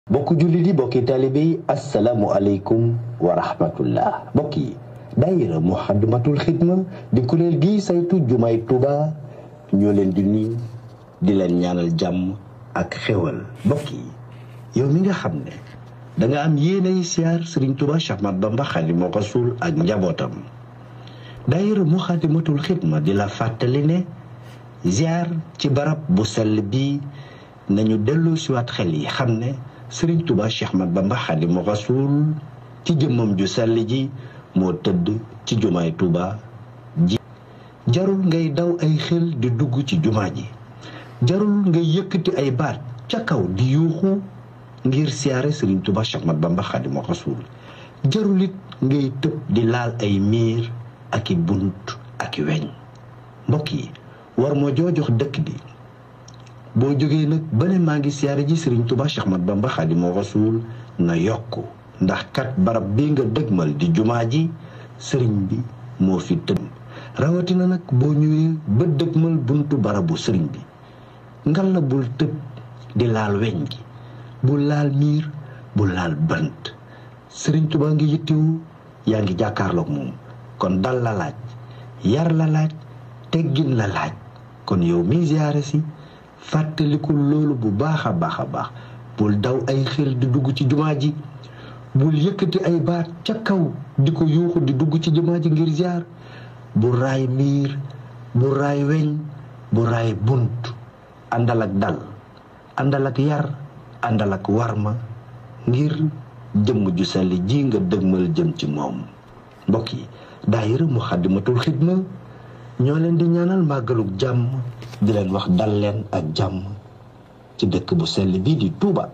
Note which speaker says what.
Speaker 1: bokku jullit yi bokki taalibe yi asalaamualeykum wa rahmatullah. mbokk yi daayira Muxaddamatul Xidma di kuréel gi saytu jumaay Tuuba ñoo leen di nuyu di leen ñaanal jàmm ak xéwal. mbokk yi yow mi nga xam ne da nga am yéenay siyaar Sëriñ Tuuba Cheikh Ahmadou Bamba Xaadimu Rasuul ak njabootam, daayira Muxaddamatul Xidma di la fàttali ne ziar ci barab bu sell bi nañu dellu siwaat xel yi xam ne Sëriñ Tuuba Cheikh Ahmadou Bamba Xaadimu Rasuul ci jëmmam ju sell ji moo tëdd ci jumaay Tuuba ji. jarul ngay daw ay xel di dugg ci jumaa ji, jarul ngay yëkkati ay baat ca kaw di yuuxu ngir siyaare Sëriñ Tuuba Cheikh Ahmadou Bamba Xaadimu Rasuul, jarul it ngay tëb di laal ay miir ak i bunt ak i weñ. mbokk yi war moo jox dëkk bi boo jógee nag ba ne maa ngi siyaare ji Sëriñ Tuuba Cheikh Ahmadou Bamba Xaadimu Rasuul na yokku, ndax kat barab bi nga dëgmal di jumaa ji sëriñ bi moo fi tëdd. rawatina nag boo ñëwee ba dëgmal buntu barabu sëriñ bi ngal la bul tëb di laal weñ gi, bul laal miir, bul laal bant. Sëriñ Tuuba ngi yittewu, yaa ngi jàkkaarloog moom, kon dal la laaj, yar la laaj, teggin la laaj. kon yow mi ziyaare si fàttalikul loolu bu baax a baax a baax. bul daw ay xel di dugg ci jumaa ji, bul yëkkati ay baat ca kaw di ko yuuxu di dugg ci jumaa ji ngir ziar. bu raay miir, bu raay weñ, bu raay bunt. àndal ak dal, àndal ak yar, àndal ak warma ngir jëmm ju sell ji nga dëgmal jëm ci moom. mbokk yi daayira Muxaddamatul Xidma ñoo leen di ñaanal màggalug jàmm, di leen wax dal leen ak jàmm ci dëkk bu sell bii di Tuuba.